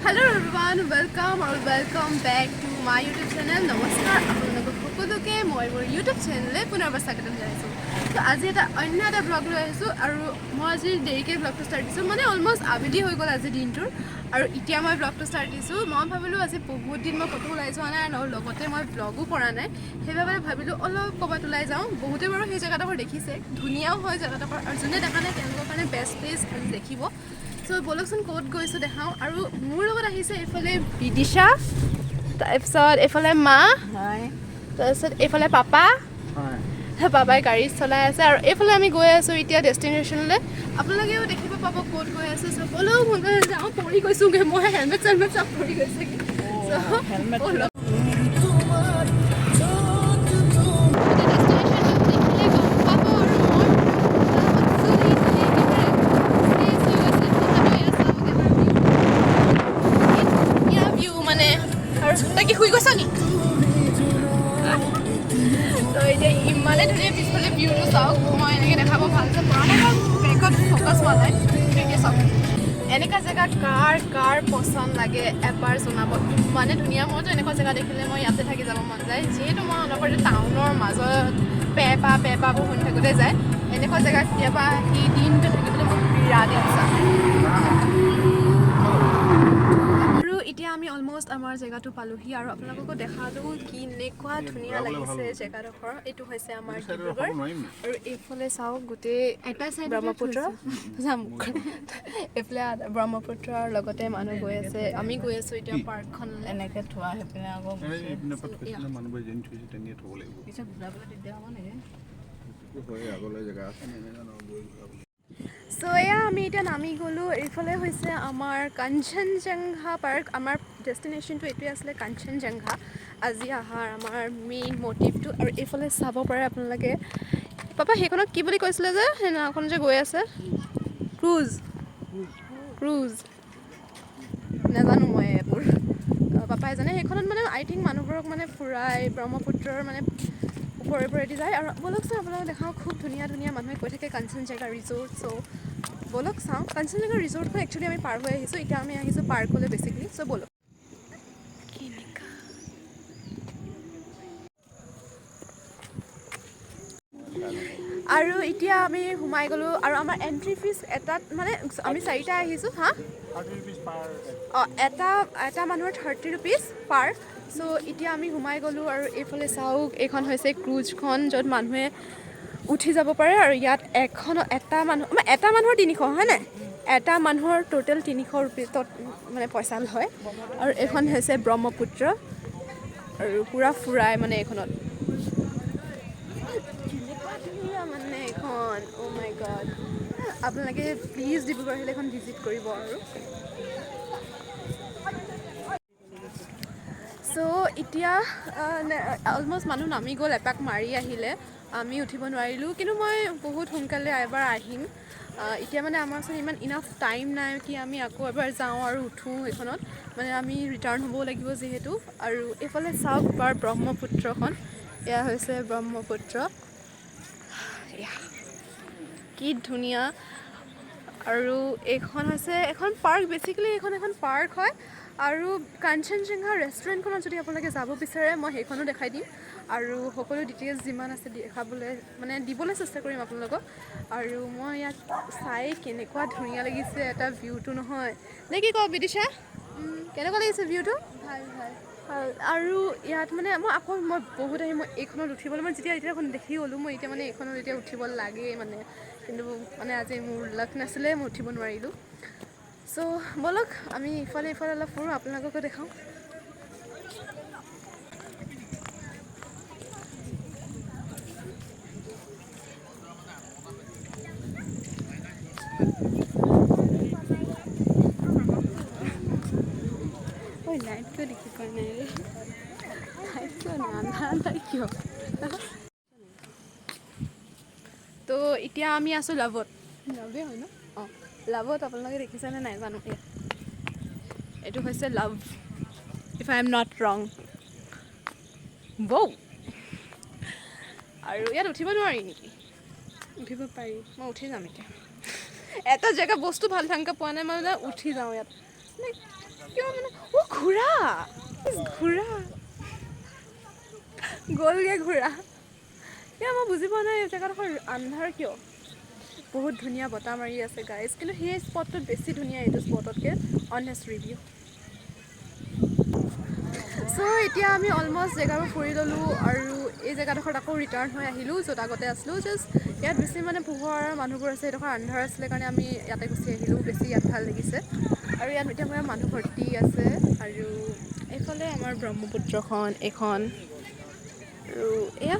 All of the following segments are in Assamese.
হেল্ল' এভৰিৱান, welcome আৰু welcome back to my YouTube channel. নমস্কাৰ আপোনালোকক সকলোকে, মই মোৰ ইউটিউব চেনেললৈ পুনৰবাৰ স্বাগতম জনাইছোঁ। ত' আজি এটা অন্য এটা ব্লগ লৈ আহিছোঁ আৰু মই আজি দেৰিকৈ ব্লগটো ষ্টাৰ্ট দিছোঁ, মানে অলমষ্ট আবেলি হৈ গ'ল আজি দিনটোৰ আৰু এতিয়া মই ব্লগটো ষ্টাৰ্ট দিছোঁ। মই ভাবিলোঁ আজি বহুত দিন মই ক'তো ওলাই যোৱা নাই আৰু লগতে মই ব্লগো কৰা নাই, সেইবাবে ভাবিলোঁ অলপ ক'ৰবাত ওলাই যাওঁ। বহুতে বাৰু সেই জেগাডোখৰ দেখিছে, ধুনীয়াও হয় জেগাডোখৰ আৰু যোনে দেখা নাই তেওঁলোকৰ কাৰণে বেষ্ট প্লেচ আজি দেখিব। চ' ব'লকচোন, ক'ত গৈছোঁ দেখাওঁ। আৰু মোৰ লগত আহিছে এইফালে বিদিশা, তাৰপিছত এইফালে মা, তাৰপিছত এইফালে পাপা। পাপাই গাড়ী চলাই আছে আৰু এইফালে আমি গৈ আছোঁ এতিয়া ডেষ্টিনেশ্যনলৈ। আপোনালোকেও দেখিব পাব ক'ত গৈ আছোঁ। চ' ব'লক, সোনকালে যাওঁ। পৰি গৈছোঁগৈ মই, হেলমেট চেলমেট চব পৰি গৈছেগৈ। চ' ব'লক। ডেষ্টিনেশ্যনটো দেখিলে গম পাব। আৰু মই চুলি চুলি একেবাৰে চেচ হৈ গৈছে, তথাপিও এয়া চাওক এবাৰ ভিউ। কি ধুনীয়া ভিউ মানে! আৰু তই কি শুই গৈছ নি? তো এতিয়া ইমানে ধুনীয়া পিছফালে ভিউটো চাওক। মই এনেকৈ দেখাব ভালকৈ পৰা নাই কাৰণ বেকত ফ'কাছ হোৱা নাই, কিন্তু এতিয়া চাওক। এনেকুৱা জেগা কাৰ কাৰ পচন্দ লাগে এবাৰ জনাব। ইমানে ধুনীয়া, মইতো এনেকুৱা জেগা দেখিলে মই ইয়াতে থাকি যাব মন যায়। যিহেতু মই অনবৰতে টাউনৰ মাজত পে পা পে পাবোৰ শুনি থাকোঁতে যায়, এনেকুৱা জেগা কেতিয়াবা আহি দিনটো থাকিবলৈ মোৰ বিৰাট ইচ্ছা। আৰু এতিয়া আমি অলমষ্ট আমাৰ জেগাটো পালোহি আৰু আপোনালোককো দেখালোঁ কেনেকুৱা ধুনীয়া লাগিছে জেগাডোখৰ। এইটো হৈছে আমাৰ ডিব্ৰুগড় আৰু এইফালে চাওক গোটেই ব্ৰহ্মপুত্ৰ যাম। এইফালে ব্ৰহ্মপুত্ৰৰ লগতে মানুহ গৈ আছে, আমি গৈ আছোঁ এতিয়া পাৰ্কখনলৈ। এনেকে থোৱা সেইপিনে আকৌ এইপিনে পৰা থৈছিলে, মানুহবোৰে যেনি থৈছে তেনেকে থ'ব লাগিব। পিছত ঘূৰাবলৈ দিগদাৰ হ'ব নেকি? হয়, আগলৈ জেগা আছে নে নাজানো আৰু গৈ ঘূৰাবলৈ। চ' এয়া আমি এতিয়া নামি গ'লোঁ। এইফালে হৈছে আমাৰ কাঞ্চনজংঘা পাৰ্ক। আমাৰ ডেষ্টিনেশ্যনটো এইটোৱে আছিলে, কাঞ্চনজংঘা, আজি অহাৰ আমাৰ মেইন মটিভটো। আৰু এইফালে চাব পাৰে আপোনালোকে। পাপা, সেইখনক কি বুলি কৈছিলে যে সেইদিনাখন যে গৈ আছে? ক্ৰুজ, ক্ৰুজ, নাজানো মই এইবোৰ, পাপাই জানে। সেইখনত মানে আই থিংক মানুহবোৰক মানে ফুৰাই ব্ৰহ্মপুত্ৰৰ মানে ওপৰে ওপৰেদি যায়। আৰু ব'লকচোন, আপোনালোক দেখাওঁ। খুব ধুনীয়া ধুনীয়া, মানুহে কৈ থাকে কাঞ্চনজংঘা ৰিজৰ্ট। চ' ব'লক চাওঁ। কাঞ্চনজংঘা ৰিজৰ্টখন একচুৱেলি আমি পাৰ হৈ আহিছোঁ, এতিয়া আমি আহিছোঁ পাৰ্কলৈ বেচিকেলি। চ' ব'লক। কেনেকুৱা আৰু এতিয়া আমি সোমাই গ'লোঁ আৰু আমাৰ এণ্ট্ৰি ফিজ এটাত, মানে আমি চাৰিটা আহিছোঁ, হা, অঁ, এটা এটা মানুহৰ 30 ৰুপিজ পাৰ। চ' এতিয়া আমি সোমাই গ'লোঁ আৰু এইফালে চাওক, এইখন হৈছে ক্ৰুজখন য'ত মানুহে উঠি যাব পাৰে। আৰু ইয়াত এখন এটা মানুহ, মানে এটা মানুহৰ 300 হয় নাই, এটা মানুহৰ টোটেল 300 ৰুপিজ মানে পইচা লয়। আৰু এইখন হৈছে ব্ৰহ্মপুত্ৰ আৰু পূৰা ফুৰাই মানে এইখনত। কেনেকুৱা ধুনীয়া মানে এইখন, অ' মাই গড! আপোনালোকে প্লিজ ডিব্ৰুগড় আহিলে এইখন ভিজিট কৰিব। আৰু চ' এতিয়া অলমষ্ট মানুহ নামি গ'ল, এপাক মাৰি আহিলে, আমি উঠিব নোৱাৰিলোঁ। কিন্তু মই বহুত সোনকালে এবাৰ আহিম। এতিয়া মানে আমাৰ ওচৰত ইমান ইনাফ টাইম নাই কি আমি আকৌ এবাৰ যাওঁ আৰু উঠোঁ এইখনত, মানে আমি ৰিটাৰ্ণ হ'বও লাগিব যিহেতু। আৰু এইফালে চাওক বাৰ ব্ৰহ্মপুত্ৰখন, এয়া হৈছে ব্ৰহ্মপুত্ৰ। এয়া কি ধুনীয়া! আৰু এইখন হৈছে এখন পাৰ্ক, বেচিকেলি এইখন এখন পাৰ্ক হয়। আৰু কাঞ্চনজংঘা ৰেষ্টুৰেণ্টখনত যদি আপোনালোকে যাব বিচাৰে, মই সেইখনো দেখাই দিম আৰু সকলো ডিটেইলছ যিমান আছে দেখাবলৈ, মানে দিবলৈ চেষ্টা কৰিম আপোনালোকক। আৰু মই ইয়াত চাই কেনেকুৱা ধুনীয়া লাগিছে এটা ভিউটো নহয় নে কি কওঁ? বিদিশা, কেনেকুৱা লাগিছে ভিউটো? ভাল ভাল। ভাল। আৰু ইয়াত মানে মই আকৌ মই বহুত আহি মই এইখনত উঠিবলৈ, মই যেতিয়া এতিয়া এখন দেখি গ'লোঁ, মই এতিয়া মানে এইখনত এতিয়া উঠিব লাগেই মানে, কিন্তু মানে আজি মোৰ লাক নাছিলে, মই উঠিব নোৱাৰিলোঁ। চ' ব'লক, আমি ইফালে ইফালে অলপ ফুৰোঁ, আপোনালোককো দেখাওঁ। ঐ, লাইট কিয় দেখি পোৱা নাই ৰে? লাইট কিয় নাই? আন্ধাৰ আন্ধাৰ কিয়? তো এতিয়া আমি আছোঁ লাভত। লাভে হয় ন? অঁ, লাভত। আপোনালোকে দেখিছেনে নাই জানো। এয়া এইটো হৈছে লাভ, if I am not wrong. বৌ, আৰু ইয়াত উঠিব নোৱাৰি নেকি? উঠিব পাৰি। মই উঠি যাম এতিয়া। এটা জেগা বস্তু ভাল ঢংকা পোৱা নাই, মই মানে উঠি যাওঁ ইয়াত। কিয় মানে অ' ঘোঁৰা, ঘোঁৰা গ'লগৈ ঘোঁৰা। কিয় মই বুজি পোৱা নাই, এই জেগাডোখৰ আন্ধাৰ কিয়? বহুত ধুনীয়া বতাহ মাৰি আছে গাইজ, কিন্তু সেই স্পটটোত বেছি ধুনীয়া এইটো স্পটতকৈ, অনেষ্ট ৰিভিউ। চ' এতিয়া আমি অলমষ্ট জেগাবোৰ ফুৰি ল'লোঁ আৰু এই জেগাডোখৰত আকৌ ৰিটাৰ্ণ হৈ আহিলোঁ য'ত আগতে আছিলোঁ। জাষ্ট ইয়াত বেছি মানে পোহৰ মানুহবোৰ আছে, সেইডোখৰ আন্ধাৰ আছিলে কাৰণে আমি ইয়াতে গুচি আহিলোঁ, বেছি ইয়াত ভাল লাগিছে। আৰু ইয়াত এতিয়া মই মানুহ ভৰ্তি আছে। আৰু এইফালে আমাৰ ব্ৰহ্মপুত্ৰখন এইখন আৰু এয়া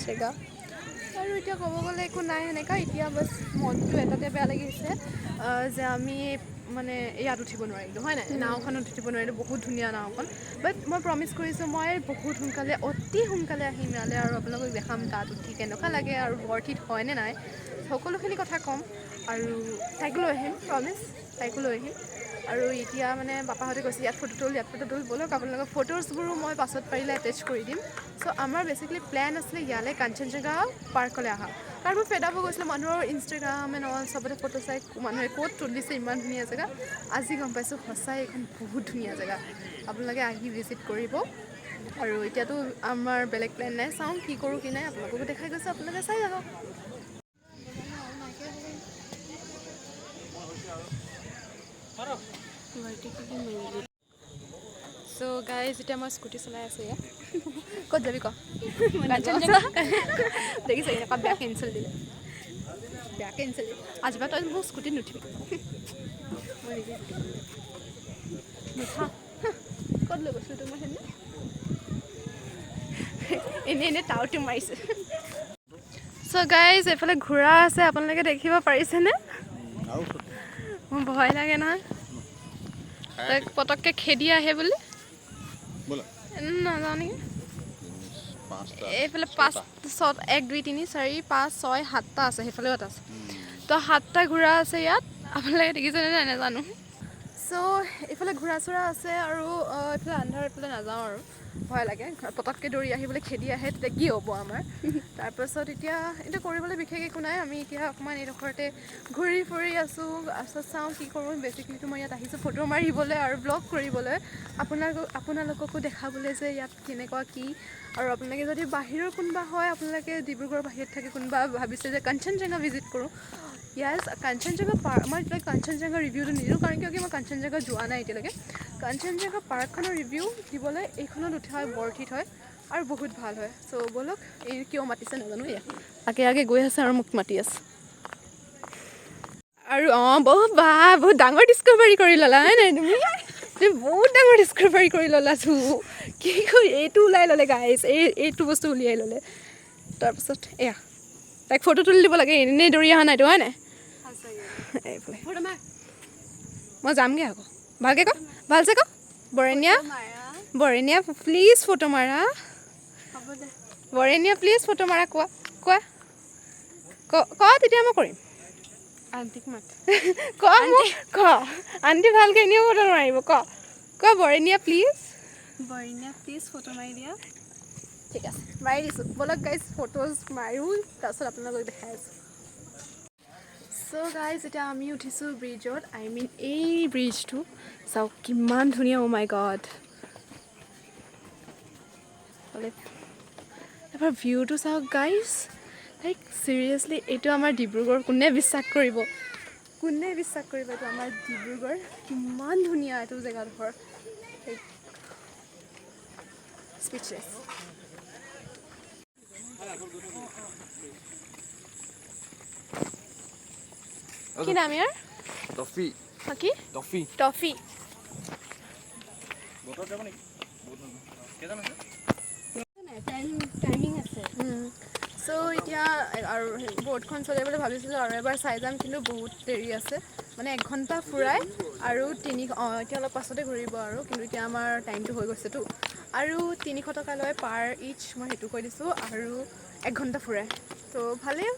জেগা। আৰু এতিয়া ক'ব গ'লে একো নাই সেনেকুৱা। এতিয়া বাছ মনটো এটাতে বেয়া লাগিছে যে আমি মানে ইয়াত উঠিব নোৱাৰিলোঁ, হয় নাই, নাওখনত উঠিব নোৱাৰিলোঁ। বহুত ধুনীয়া নাওখন, বাট মই প্ৰমিছ কৰিছোঁ মই বহুত সোনকালে, অতি সোনকালে আহিম ইয়ালৈ আৰু আপোনালোকক দেখাম তাত উঠি কেনেকুৱা লাগে আৰু ৱৰ্থ it হয়নে নাই, সকলোখিনি কথা ক'ম। আৰু তাইকো লৈ আহিম, প্ৰমিছ, তাইকো লৈ আহিম। আৰু এতিয়া মানে পাপাহঁতে কৈছে ইয়াত ফটো তোল, ইয়াত ফটো তোল, ব'লক আপোনালোকৰ ফটোজবোৰো মই পাছত পাৰিলে এটেচ কৰি দিম। চ' আমাৰ বেচিকেলি প্লেন আছিলে ইয়ালৈ কাঞ্চনজংঘা পাৰ্কলৈ অহা, কাৰণ মই ফেড আপ হৈ গৈছিলোঁ মানুহৰ ইনষ্টাগ্ৰাম এণ্ড অল চবতে ফটো চাই, মানুহে ক'ত তুলিছে ইমান ধুনীয়া জেগা। আজি গম পাইছোঁ সঁচাই এইখন বহুত ধুনীয়া জেগা, আপোনালোকে আহি ভিজিট কৰিব। আৰু এতিয়াতো আমাৰ বেলেগ প্লেন নাই, চাওঁ কি কৰোঁ কি নাই, আপোনালোককো দেখাই গৈছোঁ, আপোনালোকে চাই থাকক। চ' গাইজ এতিয়া মই স্কুটি চলাই আছোঁ। ইয়াত ক'ত যাবি ক? কাঞ্চনজংঘা দেখিছে, এনেকুৱা বেয়া কেঞ্চেল দিলে, বেয়া কেঞ্চেল দিলে। আজিৰ পৰা তই মোৰ স্কুটিত নুঠিবি, মই নিজে নুঠা। ক'ত লৈ গৈছিলোঁ তোক মই সেইদিনা? এনেই এনেই টাওটো মাৰিছে। চ' গাইজ এইফালে ঘোঁৰা আছে, আপোনালোকে দেখিব পাৰিছেনে? আৰু মোৰ ভয় লাগে নহয়, তাইক পটককৈ খেদি আহে বুলি। ব'লা। নাযাওঁ নেকি? পাঁচটা। এইফালে 5, 6, 1, 2, 3, 4, 5, 6, 7টা আছে, সেইফালেও এটা আছে। তো 7টা ঘোঁৰা আছে ইয়াত, আপোনালোকে দেখিছেনে নাই নাজানো। চ' এইফালে ঘোঁৰা চোৰা আছে আৰু এইফালে আন্ধাৰ, এইফালে নাযাওঁ আৰু ভয় লাগে, পটককৈ দৌৰি আহিবলৈ খেদি আহে তেতিয়া কি হ'ব আমাৰ। তাৰপাছত এতিয়া এতিয়া কৰিবলৈ বিশেষ একো নাই, আমি এতিয়া অকণমান এইডোখৰতে ঘূৰি ফুৰি আছোঁ, তাৰপিছত চাওঁ কি কৰোঁ। বেচিকেলিতো মই ইয়াত আহিছোঁ ফটো মাৰিবলৈ আৰু ব্লগ কৰিবলৈ, আপোনালোককো দেখাবলৈ যে ইয়াত কেনেকুৱা কি। আৰু আপোনালোকে যদি বাহিৰৰ কোনোবা হয়, আপোনালোকে ডিব্ৰুগড়ৰ বাহিৰত থাকি কোনোবা ভাবিছে যে কাঞ্চনজংঘা ভিজিট কৰোঁ, য়েছ কাঞ্চনজংঘা পাৰ্ক, মই এতিয়ালৈকে কাঞ্চনজংঘা ৰিভিউটো নিদিওঁ, কাৰণ কিয় কি মই কাঞ্চনজংঘা যোৱা নাই এতিয়ালৈকে। কাঞ্চনজংঘা পাৰ্কখনৰ ৰিভিউ দিবলৈ এইখনত উঠা হয়, ৱৰ্থ it হয় আৰু বহুত ভাল হয়। চ' ব'লক, এই কিয় মাতিছে নাজানো, এয়া আগে আগে গৈ আছে আৰু মোক মাতি আছে। আৰু অঁ বহুত বা বহুত ডাঙৰ ডিছকভাৰী কৰি ল'লা হয় নাই তুমি? তুমি বহুত ডাঙৰ ডিছকভাৰী কৰি ল'লা চো, কি কৰি এইটো ওলাই ল'লে গাইজ, এইটো বস্তু উলিয়াই ল'লে। তাৰপিছত এয়া তাইক ফটো তুলি দিব লাগে, এনেই দৌৰি অহা নাইতো, হয় নাই? এইফালে মই যামগৈ আকৌ, ভালকৈ ক, ভালছে ক, বৰেণ্যা, বৰেণ্যা প্লিজ ফটো মাৰা, বৰেণ্যা প্লিজ ফটো মাৰা, কোৱা কোৱা ক, তেতিয়া মই কৰিম। আণ্টিক মাত। ক মোক ক, আণ্টি ভালকৈ এনেও ফটো মাৰিব, ক ক বৰেণ্যা প্লিজ। বৰেণ্যা প্লিজ ফটো মাৰি দিয়া। ঠিক আছে, মাৰি দিছোঁ। ব'লক গাইজ ফটোজ মাৰোঁ, তাৰপিছত আপোনালোকক দেখাই আছোঁ। চ' গাইজ এতিয়া আমি উঠিছোঁ ব্ৰিজত, I mean এই ব্ৰিজটো চাওক কিমান ধুনীয়া, অ' মাই গড। এবাৰ ভিউটো চাওক গাইজ, লাইক চিৰিয়াছলি এইটো আমাৰ ডিব্ৰুগড়, কোনে বিশ্বাস কৰিব, কোনে বিশ্বাস কৰিব এইটো আমাৰ ডিব্ৰুগড়, কিমান ধুনীয়া এইটো জেগাডোখৰ, স্পীচলেছ। কি নাম ইয়াৰ? টফি। কি? টফি। টফি। বতৰ যাব নেকি? কেইজন আছে? টাইমিং আছে। চ' এতিয়া আৰু ব'টখন চলাবলৈ ভাবিছিলোঁ আৰু এবাৰ চাই যাম, কিন্তু বহুত দেৰি আছে, মানে 1 ঘণ্টা ফুৰাই আৰু 300, অঁ এতিয়া অলপ পাছতে ঘূৰিব আৰু, কিন্তু এতিয়া আমাৰ টাইমটো হৈ গৈছেতো। আৰু 300 টকা লয় পাৰ ইচ, মই সেইটো কৈ দিছোঁ, আৰু 1 ঘণ্টা ফুৰাই। ত' ভালেই,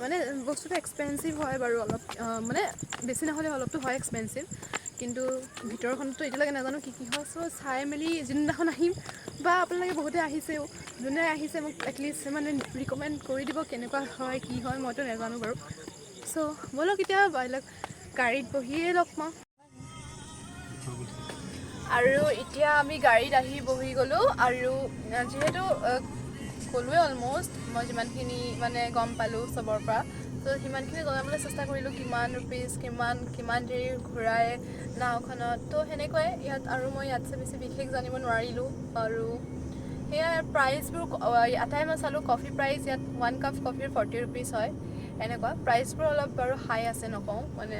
মানে বস্তুটো এক্সপেঞ্চিভ হয় বাৰু অলপ, মানে বেছি নহ'লে অলপতো হয় এক্সপেঞ্চিভ, কিন্তু ভিতৰখনতো এতিয়ালৈকে নাজানো কি কি হয়। চ' চাই মেলি যোনদিনাখন আহিম, বা আপোনালোকে বহুতে আহিছেও, যোনে আহিছে মোক এটলিষ্ট মানে ৰিকমেণ্ড কৰি দিব কেনেকুৱা হয় কি হয়, মইতো নাজানো বাৰু। চ' ব'লক এতিয়া বেলেগ গাড়ীত বহিয়ে লগ পাওঁ। আৰু এতিয়া আমি গাড়ীত আহি বহি গ'লোঁ। আৰু যিহেতু ক'লোৱে অলম'ষ্ট, মই যিমানখিনি মানে গম পালোঁ চবৰ পৰা, ত' সিমানখিনি জনাবলৈ চেষ্টা কৰিলোঁ, কিমান ৰুপিজ, কিমান কিমান দেৰি ঘূৰাই নাওখনত। ত' সেনেকুৱাই ইয়াত, আৰু মই ইয়াতছে বেছি বিশেষ জানিব নোৱাৰিলোঁ। আৰু সেয়াই প্ৰাইচবোৰ আটাই মই চালোঁ। কফি প্ৰাইচ ইয়াত ওৱান কাপ কফিৰ 40 ৰুপিজ হয়। এনেকুৱা প্ৰাইচবোৰ অলপ বাৰু হাই আছে, নকওঁ মানে।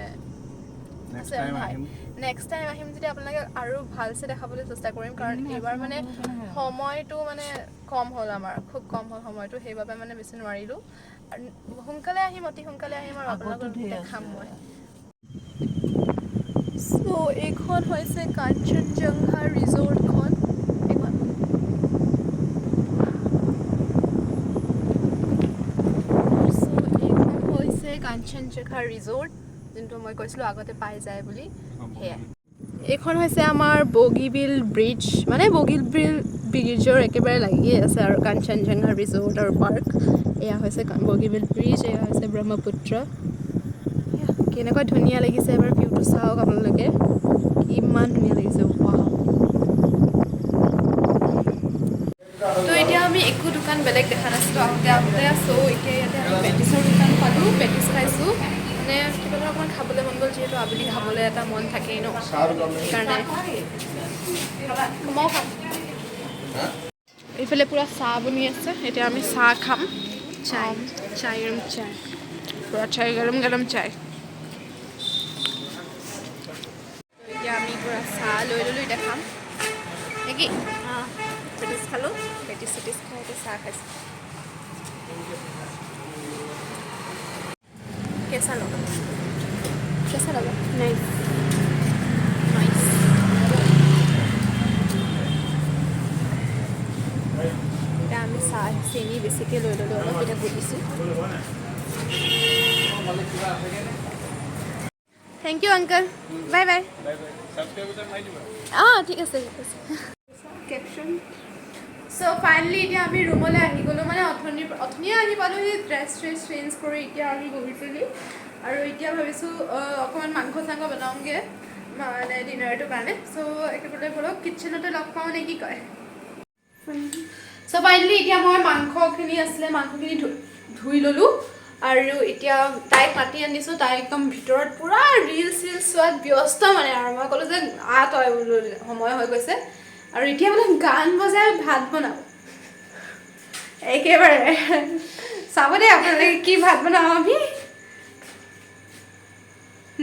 নেক্সট আছে। টাইম হাই। আহিম। নেক্সট টাইম আহিম যেতিয়া আপোনালোকে আৰু ভালছে দেখাবলৈ চেষ্টা কৰিম, কাৰণ এইবাৰ মানে সময়টো মানে কম হ'ল আমাৰ, খুব কম হ'ল সময়টো, সেইবাবে মানে বেছি নোৱাৰিলোঁ। আৰু সোনকালে আহিম, অতি সোনকালে আহিম আৰু আগতো আপোনালোকক ঢেৰ দেখাম আছে। মই। চ' এইখন হৈছে কাঞ্চনজংঘা ৰিজৰ্টখন, এইখন। চ' এইখন হৈছে কাঞ্চনজংঘা ৰিজৰ্ট, যোনটো মই কৈছিলোঁ আগতে পাই যায় বুলি, সেয়াই। এইখন হৈছে আমাৰ বগীবিল ব্ৰিজ, মানে বগীবিল ব্ৰিজৰ একেবাৰে লাগিয়ে আছে আৰু কাঞ্চনজংঘা ৰিজৰ্ট আৰু পাৰ্ক। এয়া হৈছে বগীবিল ব্ৰিজ, এয়া হৈছে ব্ৰহ্মপুত্ৰ। এয়া কেনেকুৱা ধুনীয়া লাগিছে, এবাৰ ভিউটো চাওক আপোনালোকে, কিমান ধুনীয়া লাগিছে, ৱাও। তো এতিয়া আমি একো দোকান বেলেগ দেখা নাছিলোঁ আহোঁতে আহোঁতে। চ' এতিয়া ইয়াতে আমি পেটিছৰ দোকান পালোঁ, পেটিছ খাইছোঁ। মানে কিবা এটা অকণমান খাবলৈ মন গ'ল, যিহেতু আবেলি খাবলৈ এটা মন থাকেই ন, সেইকাৰণে। ময়ো খাম। এইফালে পূৰা চাহ বনি আছে, এতিয়া আমি চাহ খাম। চাই চাই, গৰম চাই, পূৰা চাই, গৰম গৰম চাই। এতিয়া আমি পূৰা চাহ লৈ ল'লোঁ, এতিয়া খাম নেকি? পেটিছ খালোঁ, পেটিছ চেটিছ খাই এতিয়া চাহ খাইছোঁ। কেঁচা লগা, কেঁচা লগা। নাইচ। নাইচ। এতিয়া আমি চাহ চেনি বেছিকৈ লৈ ল'লোঁ অলপ, এতিয়া গুলিছোঁ। Thank you uncle, bye bye. Bye bye, subscribe এটা মাৰি দিবা। অঁ, ঠিক আছে, ঠিক আছে। কেপশ্যন। চ' ফাইনেলি এতিয়া আমি ৰুমলৈ আহি গ'লোঁ, মানে অথনিৰ অথনিয়ে আহি পালোহি, ড্ৰেছ ট্ৰেছ চেঞ্জ কৰি এতিয়া আহি বহিছোহি। আৰু এতিয়া ভাবিছোঁ অকণমান মাংস চাংস বনাওঁগৈ, মানে ডিনাৰটোৰ কাৰণে। চ' একেবাৰে ব'লক, কিটচেনতে লগ পাওঁ নে কি কয়? চ' ফাইনেলি এতিয়া মই মাংসখিনি আছিলে, মাংসখিনি ধুই ল'লোঁ আৰু এতিয়া তাইক মাতি আনিছোঁ। তাই একদম ভিতৰত পূৰা ৰিল চিল চোৱাত ব্যস্ত মানে। আৰু মই ক'লোঁ যে আহ তই বোলো, সময় হৈ গৈছে। আৰু এতিয়া বোলে গান বজাই ভাত বনাব একেবাৰে। চাব দেই আপোনালোকে কি ভাত বনাওঁ আমি।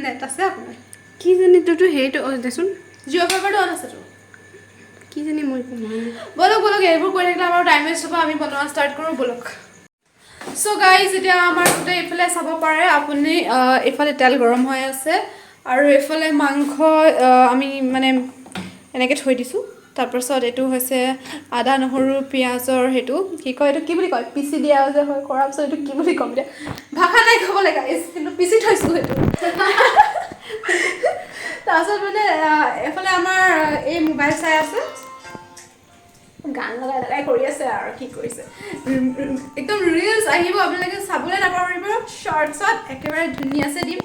নেট আছে আপোনাৰ? কি জানি, তোৰতো হেৰিটো অ দেচোন। জিঅ' ফাইবাৰটো অন আছেতো। কি জানি, মই একো হোৱা নাই। ব'লক ব'লক, এইবোৰ কৰি থাকিলে আমাৰ টাইম ৱেষ্ট হ'ব, আমি বনোৱা ষ্টাৰ্ট কৰোঁ ব'লক। চ' গাইজ, এতিয়া আমাৰ গোটেই এইফালে চাব পাৰে আপুনি, এইফালে তেল গৰম হৈ আছে আৰু এইফালে মাংস আমি মানে এনেকৈ থৈ দিছোঁ। তাৰপাছত এইটো হৈছে আদা নহৰু পিঁয়াজৰ, সেইটো কি কয়, এইটো কি বুলি কয়, পিচি দিয়া যে হয় কৰাৰ পিছত, এইটো কি বুলি ক'ম এতিয়া, ভাষা নাই ক'বলৈ গাইজ, কিন্তু পিচি থৈছোঁ সেইটো। তাৰপাছত মানে এইফালে আমাৰ এই মোবাইল চাই আছে, গান লগাই লগাই কৰি আছে। আৰু কি কৰিছে, একদম ৰিলছ আহিব, আপোনালোকে চাবলৈ নাপাহৰিব। শ্বৰ্টছত একেবাৰে ধুনীয়াছে দিম,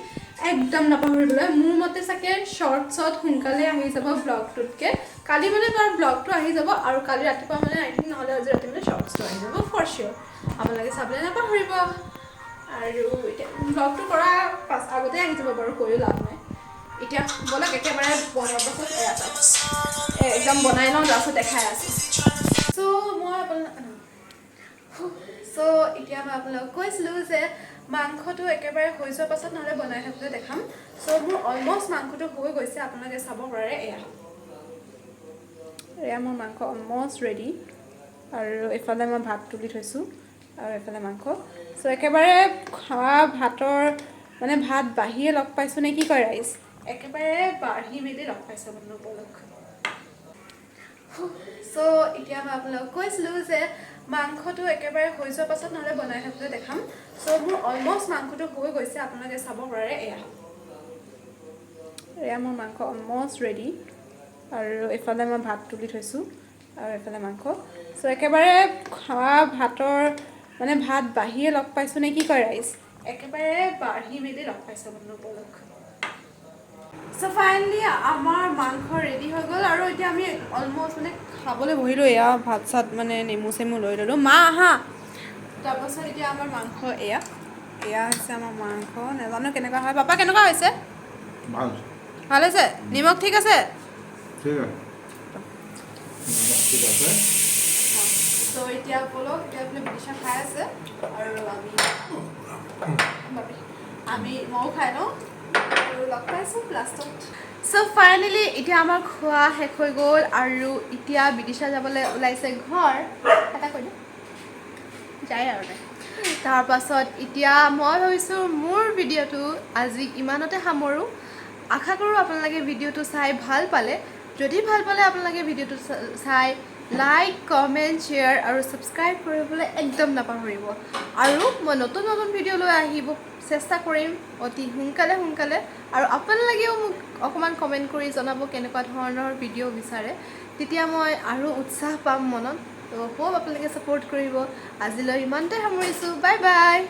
একদম নাপাহৰিবলৈ। মোৰ মতে চাগে শ্বৰ্টছত সোনকালে আহি যাব ব্লগটোতকৈ। কালি মানে তাৰ ব্লগটো আহি যাব আৰু কালি ৰাতিপুৱা মানে আই থিংক, নহ'লে আজি ৰাতি মানে শ্বৰ্টছটো আহি যাব ফৰ চিয়'ৰ। আপোনালোকে চাবলৈ নাপাহৰিব। আৰু এতিয়া ব্লগটো কৰা পাছ আগতে আহি যাব বাৰু, কৈও লাভ নাই। এতিয়া ব'লক, একেবাৰে বনোৱাৰ পাছত এয়া চাওক। একদম বনাই লওঁ, তাৰপাছত দেখাই আছোঁ। চ' এতিয়া মই আপোনালোকক কৈছিলোঁ যে মাংসটো একেবাৰে হৈ যোৱাৰ পাছত, নহ'লে বনাই থাকোঁতে দেখাম। চ' মোৰ অলমষ্ট মাংসটো হৈ গৈছে, আপোনালোকে চাব পাৰে। এয়া এয়া মোৰ মাংস অলমষ্ট ৰেডি। আৰু এইফালে মই ভাত তুলি থৈছোঁ আৰু এইফালে মাংস। চ' একেবাৰে খোৱা ভাতৰ মানে ভাত বাঢ়িয়ে লগ পাইছোঁ নে কি কয় ৰাইজ? একেবাৰে বাঢ়ি মেলি লগ পাইছোঁ আপোনালোকক। চ' এতিয়া মই আপোনালোকক কৈছিলোঁ যে মাংসটো একেবাৰে হৈ যোৱাৰ পাছত, নহ'লে বনাই থাকোঁতে দেখাম। চ' মোৰ অলমষ্ট মাংসটো হৈ গৈছে, আপোনালোকে চাব পাৰে। এয়া এয়া মোৰ মাংস অলমষ্ট ৰেডি। আৰু এইফালে মই ভাত তুলি থৈছোঁ আৰু এইফালে মাংস। চ' একেবাৰে খোৱা ভাতৰ মানে ভাত বাঢ়িয়ে লগ পাইছোঁ নে কি কয় ৰাইজ? একেবাৰে বাঢ়ি মেলি লগ পাইছোঁ আপোনালোকক। চ' ফাইনেলি আমাৰ মাংস ৰেডি হৈ গ'ল আৰু এতিয়া আমি অলমষ্ট মানে খাবলৈ বহিলোঁ। এয়া ভাত চাত মানে নেমু চেমু লৈ ল'লোঁ। মা আহা। তাৰপাছত এতিয়া আমাৰ মাংস এয়া এয়া হৈছে আমাৰ মাংস। নাজানো কেনেকুৱা হয়। পাপা, কেনেকুৱা হৈছে? ভাল। ভাল হৈছে? নিমখ ঠিক আছে? ঠিক আছে, ঠিক আছে। ত' এতিয়া ব'লক, এতিয়া বোলে বিদিশা খাই আছে আৰু আমি বাপৰে, ময়ো খাই লওঁ আৰু লগ পাইছোঁ লাষ্টত। চ' ফাইনেলি এতিয়া আমাৰ খোৱা শেষ হৈ গ'ল আৰু এতিয়া বিদিশা যাবলৈ ওলাইছে ঘৰ। এটা কৈ দিওঁ যায় আৰু তাই। তাৰপাছত এতিয়া মই ভাবিছোঁ মোৰ ভিডিঅ'টো আজি ইমানতে সামৰোঁ। আশা কৰোঁ আপোনালোকে ভিডিঅ'টো চাই ভাল পালে। যদি ভাল পালে, আপোনালোকে ভিডিঅ'টো চাই লাইক, কমেণ্ট, শ্বেয়াৰ আৰু ছাবস্ক্ৰাইব কৰিবলৈ একদম নাপাহৰিব। আৰু মই নতুন নতুন ভিডিঅ' লৈ আহিব চেষ্টা কৰিম অতি সোনকালে সোনকালে। আৰু আপোনালোকেও মোক অকণমান কমেণ্ট কৰি জনাব কেনেকুৱা ধৰণৰ ভিডিঅ' বিচাৰে, তেতিয়া মই আৰু উৎসাহ পাম মনত। ত' হোপ আপোনালোকে ছাপোৰ্ট কৰিব। আজিলৈ ইমানতে সামৰিছোঁ। Bye bye.